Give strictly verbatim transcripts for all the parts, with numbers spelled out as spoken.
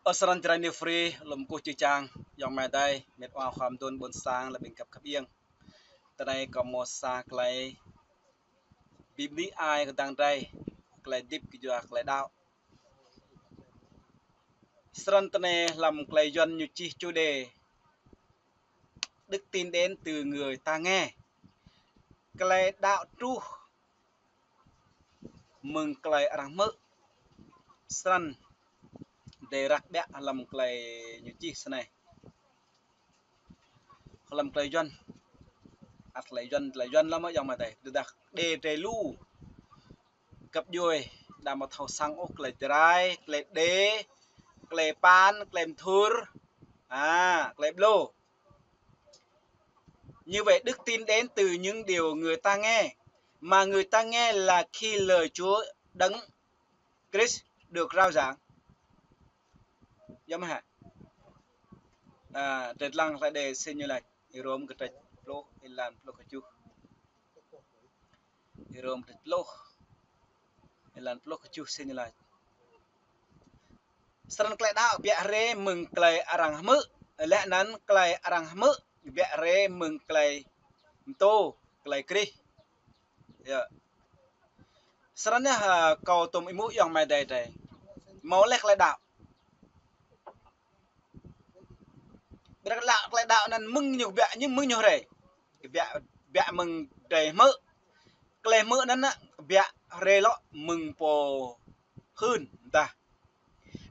Ơ srăn Jrai New Free, lŏm kơkuh čơčang, ayŏng amai adơi, met wa khua mơduôn ƀôn sang, lĕ ƀing găp khăp iêng. Tơ anai kâo hmâo sa tơlơi bi mơni ai kơ dang drơi, tơlơi hơdip kơ yua tơlơi đaŏ. Srăn tơ anai hlăm tơlơi Yuan ñu čih chủ đề: Đức tin đến từ người ta nghe. Tơlơi đaŏ truh mơ̆ng tơlơi arăng hmư̆. Srăn drơi răk ƀiă hlăm tơlơi ñu čih snei. Hlăm tơlơi Yuan. Ăt tơlơi Yuan, tơlơi Yuan lăm ayŏng amai adơi. Tơdah drơi drơi lu găp djuai, đăm mă thâo săng ôh tơlơi Jrai, tơlơi Êđê, tơlơi Păn, tơlơi Mthur, a, tơlơi Blô. Như vậy, đức tin đến từ những điều người ta nghe, mà người ta nghe là khi lời Chúa Đấng Christ được rao giảng. Yơh mơ̆ hă? A, drơi lăng tơlơi Êđê sĭt ñu laĭ, Rôm kơtrĕč pluh, êlan pluh kơjuh. Rôm kơtrĕč pluh, êlan pluh kơjuh sĭt ñu laĭ: Srăn tơlơi đaŏ ƀiă rai mơ̆ng tơlơi arăng hmư̆, laih anŭn tơlơi arăng hmư̆ ƀiă rai mơ̆ng tơlơi pơtô, tơlơi Krist. Yơh. Srăn yơh, a, kâo tŭm ih mơ̆ ayŏng amai adơi drơi. Hmâo laih tơlơi đaŏ. Ƀiă tơlơi đaŏ, tơlơi đaŏ anŭn mơ̆ng ñu ƀiă, ñu mơ̆ng ñu rai. Ƀiă, ƀiă mơ̆ng drơi hmư̆. Tơlơi hmư̆ anŭn na, ƀiă rai lŏ mơ̆ng pô hưn mơdah.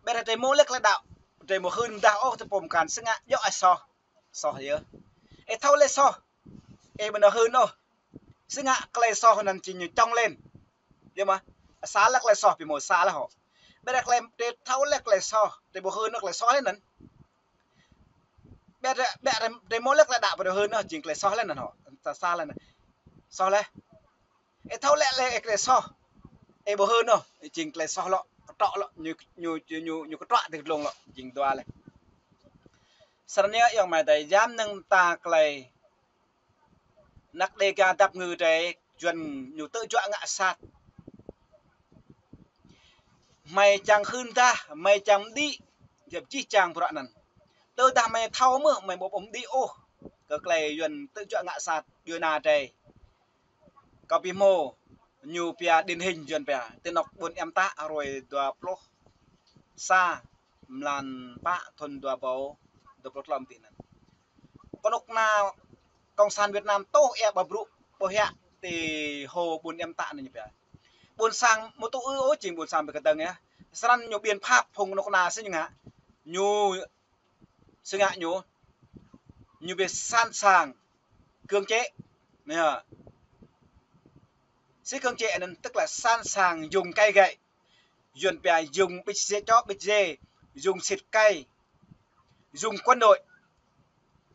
Ƀiă drơi hmâo laih tơlơi đaŏ, drơi hmâo hưn mơdah ôh, tơ pô mơkăn sĭt ngă, yua ai soh. Soh yơh. Ih thâo laih soh. Ih ƀu nao hưn ôh. Sĭt ngă tơlơi soh anŭn či ñu čŏng lên. Yơh mơ̆? Sa laih tơlơi soh ƀu hmâo sa laih hŏ. Ƀiă drơi tơlơi, drơi thâo laih tơlơi soh, drơi ƀu hưn ôh tơlơi soh laih anŭn. Ƀiă drơi, ƀiă drơi, drơi hmâo laih tơlơi đaŏ ƀu hưn ôh, jing tơlơi soh laih anŭn hŏ. Ta sa laih anŭn. Soh laih. Ih thâo laih, laih ih tơlơi soh. Ih ƀu hưn ôh, jing tơlơi soh lŏ, kơtrŏ lŏ, ñu, ñu, ñu, ñu kơtrŏ tơ glông lŏ, jing dua laih. Srăn yơh ayŏng amai adơi, yam năng ta tơlơi anăk Đêga dăp ngư drơi, Yuan ñu tơjuă ngă sat. Hmei čang hưn dah, hmei čang mđĭ, yap jih čang bruă anŭn. Tơdah hmei thâo mơ̆, hmei ƀu ƀu mđĭ ôh kơ tơlơi Yuan tơjuă ngă sat, Yuan anai drơi. Kâo ƀu hmâo, ñu pia điển hình Yuan pia, ti anŏ ƀôn Em Tă hrơi dua pluh sa, mlan pă thun dua rơbâo dua pluh klâo tih anŭn. Kơnuk kơna Cộng sản Việt Nam tuh ia ƀă brŭ, ƀuh ia ti hô ƀôn Em Tă anai ñu pia. Ƀôn sang mơ̆ tŭ ư ôh jing ƀôn sang ƀơi kơdơ̆ng yơh. Srăn ñu biện pháp phung kơnuk kơna sĭt ñu ngă. Ñu sĭt ngă ñu, ñu ƀu sẵn sàng cưỡng chế. Yơh. Sĭt cưỡng chế anŭn tức là sẵn sàng dùng cay gậy. Yuan pia dùng bịch dê, chó bịch dê, dùng xịt cay, dùng quân đội.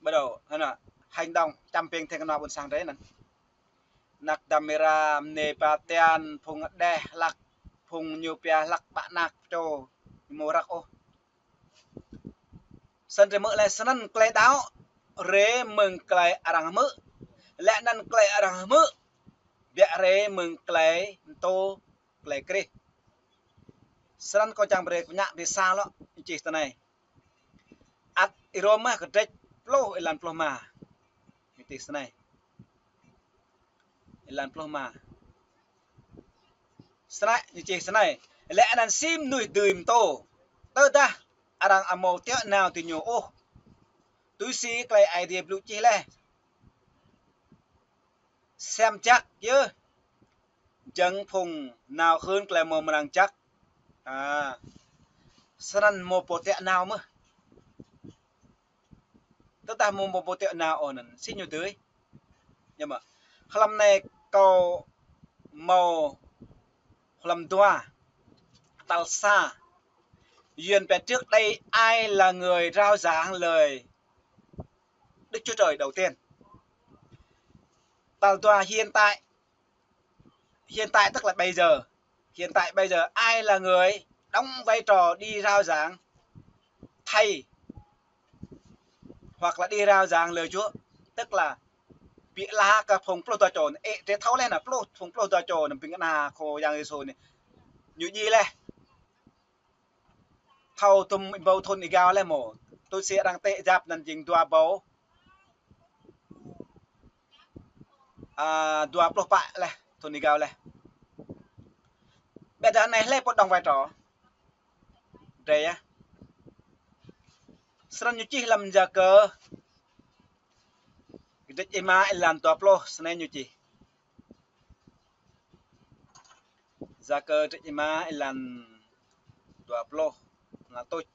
Bắt đầu, hă anŭn, hành động čăm ping theng kơna ƀôn sang drơi anŭn. Anăk Đam Mê Ra, mơnê Ba Tian, phung Đeh hlăk, phung ñu pia hlăk ƀă anăk čô, ñu mơ̆ răk ôh. Srăn drơi hmư̆ laih, srăn tơlơi đaŏ rai mơ̆ng tơlơi arăng hmư̆. Laih anŭn tơlơi arăng hmư̆ ƀiă rai mơ̆ng tơlơi pơtô, tơlơi Krist. Srăn kâo čang brơi kơ ñu ƀiă sa lŏ, čih tơ anai. Ăt Rôm mơ̆ kơtrĕč pluh êlan pluh ma. Ñu čih tơ anai. Êlan pluh ma. Srăn ñu čih tơ anai. Laih anŭn si mơnuih dưi pơtô, tơdah arăng ăt hmâo tiŏ nao ti ñu ôh. Tui si tơlơi Aê Diê blŭ čih laih: Sem jak yơh, jing phung nao hưn tơlơi mơ̆ mơnăng jak. A, srăn hmâo pô tiŏ nao mơ̆. Tơdah hmâo pô tiŏ nao ôh anŭn, si ñu dưi. Yơh mơ̆. Hlăm anai kâo hmâo hlăm dua, tal sa. Yuan pia: Trước đây ai là người rao giảng lời Đức Chúa Trời đầu tiên? Tal dua: Hiện tại, hiện tại tức là bây giờ. Hiện tại bây giờ ai là người đóng vai trò đi rao giảng thay hoặc là đi rao giảng lời Chúa? Tức là ƀu laĭ kơ phung pluh dua čô anai, ê, drơi thâo laih anŭn, pluh, phung pluh dua čô anai ƀing kơna Khua Yang Yêsu anai. Ñu djai laih. thâo tơm ƀâo thŭn êgao laih mơ̆. Tui si arăng tĕ jap anŭn jing dua ƀâo, a, dua pluh pă laih, thŭn êgao laih. Ƀiădah anai hlơi pô dŏng wai trŏ? Drei yơh. Snăn ñu čih hlăm Yakơ, kdrêč êma êlan dua pluh, snei ñu čih. Yakơ kdrêč êma êlan dua pluh, na tuč.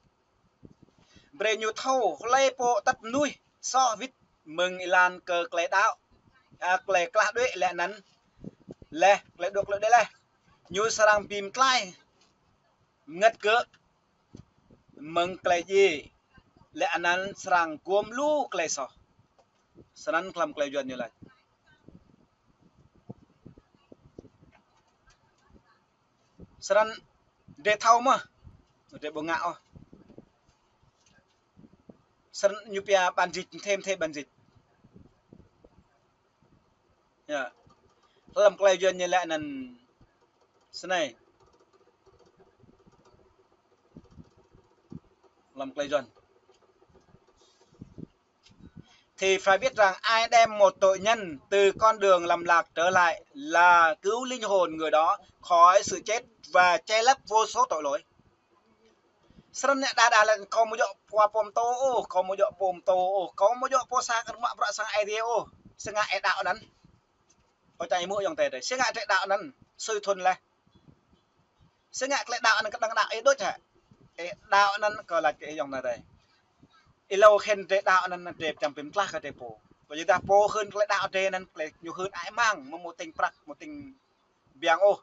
Brei ñu thâo, hlơi pô atăt mnuih soh wĭt mơ̆ng êlan kơ klei đaŏ, a, klei klah đuĕ leh anăn, leh, klei đuĕ, klei đuĕ leh. Ñu srăng bi mtlaih mơngăt gơ̆ mơ̆ng klei djiê, leh anăn srăng guôm lu klei soh. Snăn hlăm klei Yuăn ñu lač. Snăn drei thâo mơh, drei ƀu ngă ôh. Snăn ñu pia bản dịch, thêm thêm bản dịch. Yơh. Hlăm klei Yuăn ñu lač anăn snei. Hlăm klei Yuăn. Thì phải biết rằng ai đem một tội nhân từ con đường lầm lạc trở lại là cứu linh hồn người đó khỏi sự chết và che lấp vô số tội lỗi. Snăn anai đa đa lĕ kâo amâo djŏ pô pô mtô ôh, kâo amâo djŏ pô mtô ôh, kâo amâo djŏ pô sa kơ mă bruă sang Aê Diê ôh. Si ngă ih đaŏ anăn. Ơ čang ih mơ̆ ayŏng adei drei. Si ngă drei đaŏ anăn. Sui thŭn laih. Si ngă klei đaŏ anăn kơdơ̆ng đaŏ ih đôč hă? Ih đaŏ anăn kâo lač kơ ih ayŏng adei. Êlâo hĭn drei đaŏ anăn drei čang bi mtlaih kơ drei pô. Kyuadah pô hưn klei đaŏ drei anăn klei ñu hưn ai mang, amâo mâo tĭng prăk, mâo tĭng biang ôh.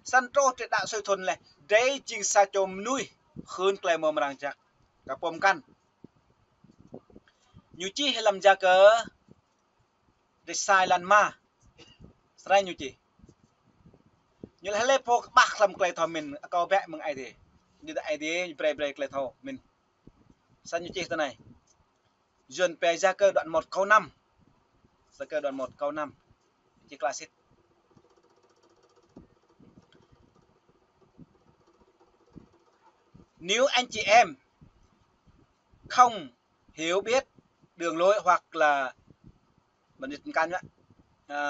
Snăn truh drei đaŏ sui thŭn laih, drei jing sa čô mnuih hưn klei mrâo mrang jăk kơ pô mkăn. Ñu čih hlăm Yakơ, kdrêč sa êlan êma. Snei ñu čih. Ñu lač hlơi pô kƀah hlăm klei thâo mĭn, akâo bĕ mơ̆ng Aê Diê. Ñu đa Aê Diê brei brei klei thâo mĭn. Snăn ñu čih tui anei. Yuăn pia Yakơ đoạn một câu năm. Yakơ đoạn một câu năm. Čih klă sĭt. Nếu anh chị em không hiểu biết đường lối hoặc là bản dịch căn á. À,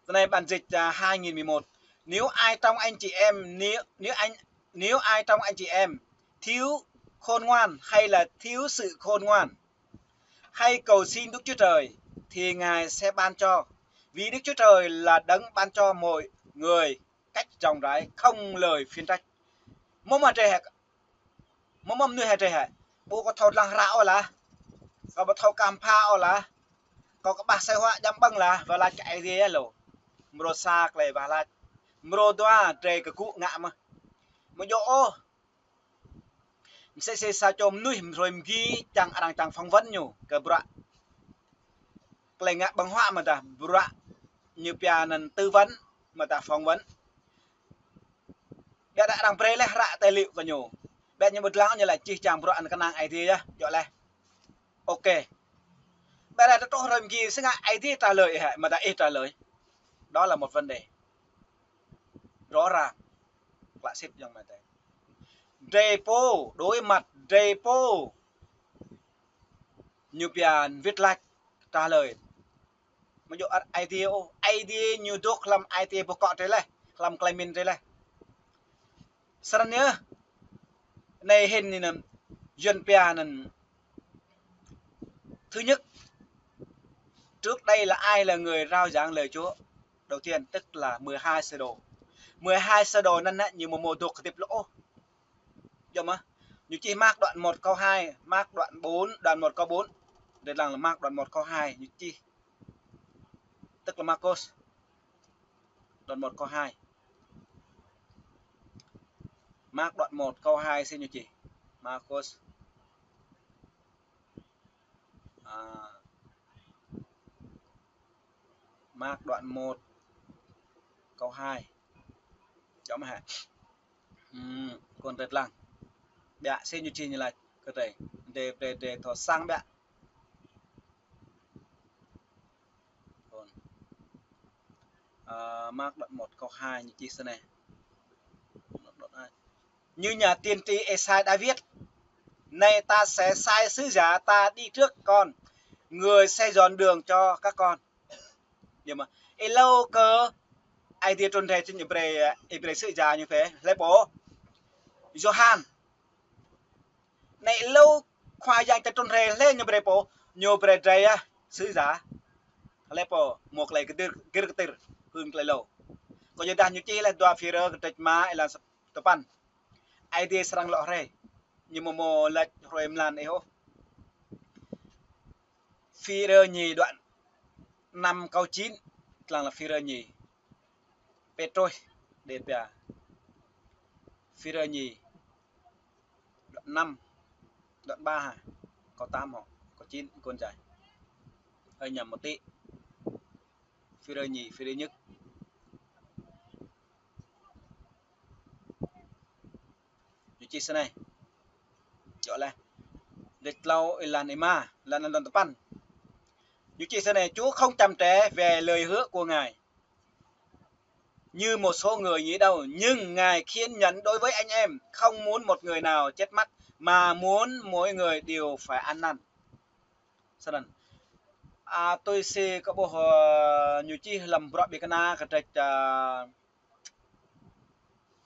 cái này bản dịch, à, hai nghìn mười một. Nếu ai trong anh chị em, nếu, nếu anh, nếu ai trong anh chị em thiếu khôn ngoan hay là thiếu sự khôn ngoan, hãy cầu xin Đức Chúa Trời, thì Ngài sẽ ban cho. Vì Đức Chúa Trời là đấng ban cho mọi người cách rộng rãi, không lời phiên trách. Mơ̆ mơ̆ drei hĕ, mơ̆ mơ̆ mnuih hĕ drei hĕ. Ƀu kâo thâo dlăng hră ôh lah. Kâo ƀu thâo kăm pha ôh lah. Kâo kƀah asơi huă djăm ƀơ̆ng lah. Wah lač kơ Aê Diê lŏ. Mrô sa klei wah lač. Mrô dua drei kơgŭ ngă mơh. Amâo djŏ ôh. Msĕ si sa čô mnuih hruê mgi čang arăng čang phỏng vấn ñu kơ bruă klei ngă ƀơ̆ng huă amâodah bruă ñu pia anăn tư vấn amâodah phỏng vấn. Ƀiădah arăng brei laih hră tài liệu kơ ñu. Ƀiădah ñu ƀu dlăng ñu lač čih čang bruă anăn knang Aê Diê yơh, djŏ laih. Ok. Ƀiădah truh hruê mgi si ngă Aê Diê trả lời ih hă, amâodah ih trả lời. Đó là một vấn đề. Rõ ràng. Klă sĭt ayŏng amai adei. Drei pô, đối mặt drei pô. Ñu pia wĭt lač trả lời. Amâo djŏ Aê Diê ôh, Aê Diê ñu dôk hlăm ai tiê boh kŏ drei laih, hlăm klei mĭn drei laih. Snăn yơh, anei hĭn anăn, Yuăn pia anăn. Thứ nhất, trước đây là ai là người rao giảng lời Chúa? Đầu tiên, tức là mười hai sơ đồ. Mười hai sơ đồ anăn á, ñu amâo mâo dôk hơdip lŏ ôh. Djŏ mơh. Ñu čih Mark đoạn một câu hai, Mark đoạn bốn, đoạn một câu bốn. Drei lăng là Mark đoạn một câu hai, ñu čih. Tức là Markôs. Đoạn một câu hai. Mark đoạn một câu hai si ñu čih. Markôs. À, Mark đoạn một câu hai. Djŏ mơh hă? Ừm, kơ drei lăng. Ƀiă si ñu čih ñu lač kơ drei. Drei, drei, drei thâo săng ƀiă. Ôn. Ơ, Mark đoạn một câu hai ñu čih snei. Đoạn, đoạn hai. Như nhà tiên tri Êsai đã viết: Này, ta sẽ sai sứ giả ta đi trước con, người sẽ dọn đường cho các con. Nhưng mà ih hlâo kơ Aê Diê trŭn rai čơ̆ng Êbrê, Êbrê sứ giả ñu pĕ, hlơi pô? Yôhan. Anai hlâo Khua Yang či trŭn rai hlơi ñu brơi pô? Ñu brơi drơi yơh sứ giả. Hlơi pô? Mơ̆ tơlơi kơtir, gir kơtir, hưn tơlơi hlâo. Kơ yua dah ñu čih laih dua Phi-rơ kơdrêč rơma êlan tơpăn. Aê Diê srăng lŏ rai. Ñu mơ̆ mơ̆ laĭ hrơi mlan ih ôh. Phi-rơ nhì đoạn năm câu chín, lăng lĕ Phi-rơ nhì. Pêtrôs đe pia. Phi-rơ nhì đoạn năm, đoạn ba hă? Câu tám hă? Câu chín, ih kŏn čai. Hơi nhầm một tí. Phi-rơ nhì, Phi-rơ nhất. Ñu čih snei. Čŏk laih. Kơdrêč tlâo êlan rơma, êlan, êlan tơpăn. Ñu čih snei: Chúa không chậm trễ về lời hứa của Ngài, như một số người nghĩ đâu, nhưng Ngài kiên nhẫn đối với anh em, không muốn một người nào chết mất, mà muốn mỗi người đều phải ăn năn. Snăn. A, tui si kơ ƀuh, ơ, ñu čih lăm Bruă Ƀĭng Kơna kơdrêč, ơ,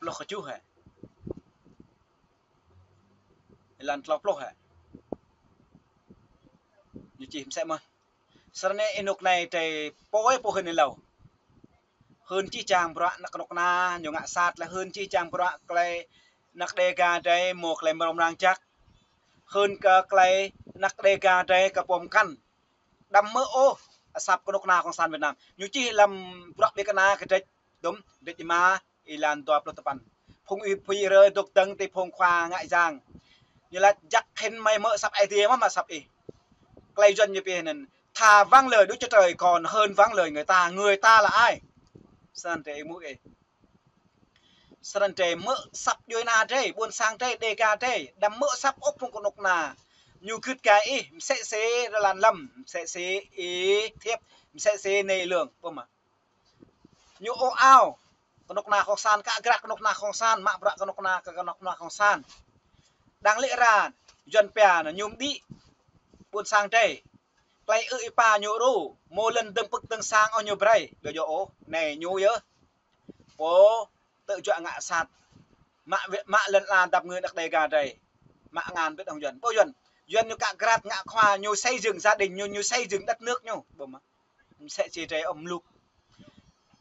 pluh kơjuh hă? Êlan tlâo pluh hă? Ñu čih msĕ mơ̆n. Snăn anai ênuk anai drơi pô ơi pô hưn hlâo. Hưn jih jang bruă ană kơnuk kơna ñu ngă sat, laih hưn jih jang bruă tơlơi ană Đêga drơi mơ̆ tơlơi mrâo mrang jăk. Hưn kơ tơlơi ană Đêga drơi kơ pô mơkăn. Đăm hmư̆ ôh asăp kơnuk kơna Cộng sản Việt Nam. Ñu čih lăm Bruă Ƀĭng Kơna kơdrêč dŭm, kơdrêč rơma, êlan dua pluh tơpăn. Phung ih Phi-rơ dŏ dơ̆ng tui phung khua ngă yang. Ñu laĭ: Jăk hĭn mơi hmư̆ asăp Aê Diê mơ̆ mă asăp ih. Tơlơi Yuăn ñu pia anŭn: Thà vâng lời Đức Chúa Trời còn hơn vâng lời người ta. Người ta là ai? Snăn drơi ih hmư̆ ih. Snăn drơi hmư̆ asăp djuai ania drơi, ƀuôn sang drơi, Đêga drơi. Đăm hmư̆ asăp ôh phung kơnuk kơna. Ñu gưt gai ih, msĕ si rơlan lăm, msĕ si ih thiĕp, msĕ si anai lương, pơma. Ñu ôh ao kơnuk kơna Cộng sản, kă grăk kơnuk kơna Cộng sản, mă bruă kơnuk kơna kơ kơnuk kơna Cộng sản. Đang lĕ ră Yuăn pia anŭn ñu mđĭ ƀuôn sang drơi. Tơlơi ư̆ êpa ñu rô, mơ̆ lŏn dơ̆ng pơ̆k dơ̆ng sang ôh ñu brơi, ƀu djơ̆ ôh, anai ñu yơh. Pô tơjuă ngă sat. Mă wĕ-, mă lŏn ala dăp ngui ană Đêga drơi. Mă ngăn ƀiă hăng Yuăn. Ƀu Yuăn. Yuăn ñu kă grăk ngă khua, ñu xây dựng gia đình ñu, ñu xây dựng đất nước ñu. Ƀu mă. Msĕ si drơi ôh mluk.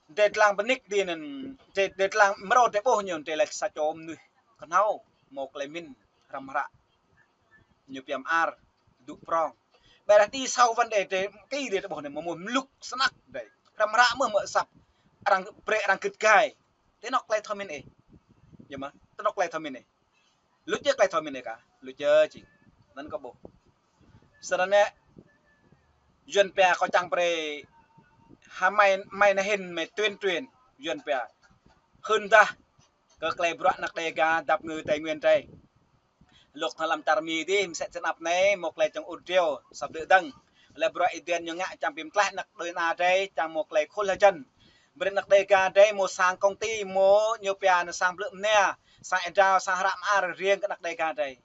Drơi lăng bơnik dih anŭn, drơi, drơi lăng mrâo drơi ƀuh ñu, drơi laĭ sa čô mơnuih kơhnâo, mơ̆ tơlơi pơmĭn hrăm hră. Ñu pia mơar, dŏ prŏng. Ƀiădah ti sau wăn drơi, drơi, kơ drơi ƀuh anai, mơ̆ mluk snăk drơi. Hrăm hră mơ̆ mă asăp. Arăng brơi arăng gưt gai. Tơ anŏ tơlơi thâo mĭn ih. Yơh mă, tơ anŏ tơlơi thâo mĭn ih. Luč yơh tơlơi thâo mĭn ih kah. Luč yơh jing. Anŭn kơ ƀuh. Snăn anai, Yuăn pia kâo čang brơi, hă mơi, mơi anai hĭn mơi tuyên truyền, Yuăn pia. Hưn dah kơ tơlơi bruă ană Đêga dăp ngui Tây Nguyên drơi. Lŏk hăng lăm čar Mi dih, msĕ si anăp anai, mơ̆ tơlơi čang ur driâo, asăp dơ̆ng dơ̆ng. Lĕ bruă Êđen ñu ngă čang bi mtlaih ană djuai ania drơi, čang mơ̆ tơlơi khul hơjăn. Brơi ană Đêga drơi mơ̆ sang công ty, mơ̆ ñu pia anŭn sang blư̆ mnia, sang êdrao, sang hră mơar, riêng kơ ană Đêga drơi.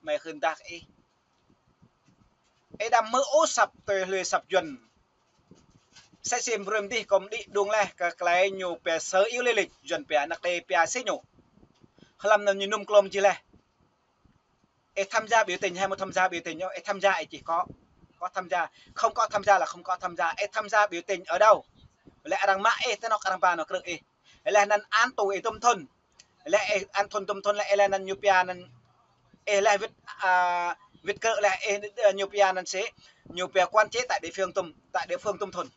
Mơi hưn dah ih. Ih đăm hmư̆ ôh asăp tui hlơi asăp Yuăn. Msĕ si brơi mơ̆ng dih kâo mđĭ đung laih kơ tơlơi ñu pia sơ yếu lý lịch, Yuăn pia, ană Đê pia si ñu. Hlăm anŭn ñu num klôm jih laih. Ih tham gia biểu tình hay mơ̆ tham gia biểu tình, ih tham gia ih čih có, có tham gia. Không có tham gia là không có tham gia. Ih tham gia biểu tình ở đâu? Lĕ arăng mă ih, tơ anŏ arăng ba anŏ krư̆ ih. Lĕ anŭn án tù ih dŭm thŭn. Lĕ ih án thŭn dŭm thŭn lĕ ih lĕ anŭn ñu pia anŭn. Ih lĕ wĭt, a, wĭt krư̆ lĕ ih, ơ, ñu pia anŭn si. Ñu pia quản chế tại địa phương dŭm, tại địa phương dŭm thŭn.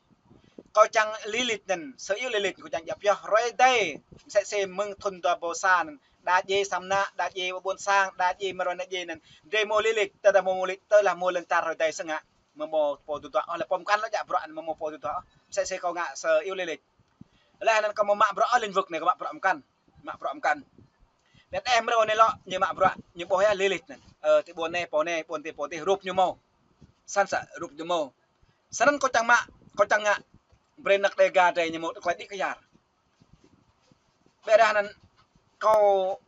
Kâo čang lý lịch anŭn, sơ yếu lý lịch kâo čang djăp yơh. Hrơi adai, msĕ si mơ̆ng thŭn dua rơbâo sa anŭn. Đa djai samơ̆ ană, đa djai ƀuôn sang, đa djai mơ̆ hrơi anai djai anŭn. Drơi mơ̆ lý lịch, tơdah mơ̆ lý lịch, tơdah mơ̆ lŏn čar hrơi adai sơngă. Mơ̆ mơ̆ pô tơdruă ôh, lĕ pô mơkăn lŏ jak bruă, mơ̆ mơ̆ pô tơdruă ôh. Msĕ si kâo ngă sơ yếu lý lịch. Lĕ anŭn kâo mơ̆ mă bruă ôh lĩnh vực anai kâo mă bruă mơkăn. Mă bruă mơkăn. Lĕ tơdah mrâo anai lŏ, ñu mă bruă, ñu ƀuh yơh lý lịch anŭn. Ơ, ti ƀuôn anai, pô anai, ƀuôn ti, pô ti, rup ñu mơ̆. Snăn sa, rup ñu mơ̆. Snăn kâo čang mă, kâo čang ngă. Brơi ană Đêga drơi ñu mơ̆ tơlơi đĭ kyar. Ƀiădah anŭn kâo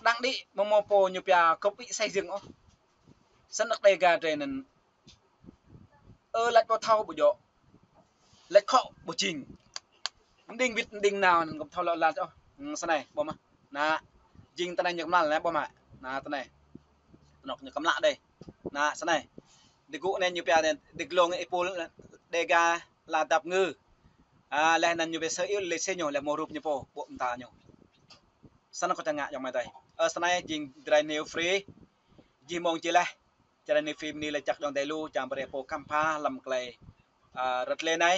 Đang đĭ mơ̆ mơ̆ pô ñu pia kơ pĭ xây dựng ôh. Săn năk Đêga drei anŭn. Ơ, lač ƀu thâo ƀu djơ̆. Lač khŏ ƀu jing. Mđing wĭt mđing nao anŭn kơ ƀu thâo lŏ lač ôh. Ơ, săn anai, ƀuh mơ̆. Anai, jing tơ anai ñu kơmlă anai, ƀuh mơ̆. Anai, tơ anai. Tơnŏk ñu kơmlă đơi. Anai, săn anai. Digơ̆ anai ñu pia anai, digơ̆ lông ipul Đêga la dap ngư. A, laih anŭn ñu pia sơ iu lê sê ñu, laih mơ̆ rup ñu pô, ƀô̆ mta ñu. Săn kơ čang ngă ayŏng amai adơi. Ơ, săn anai jing drei new free. Jih mông či laih. Čơđai anai phim anai lĕ čăk djŏng dai lu, čang brơi pô khăm pha lăm klei, a, rơtlê anai.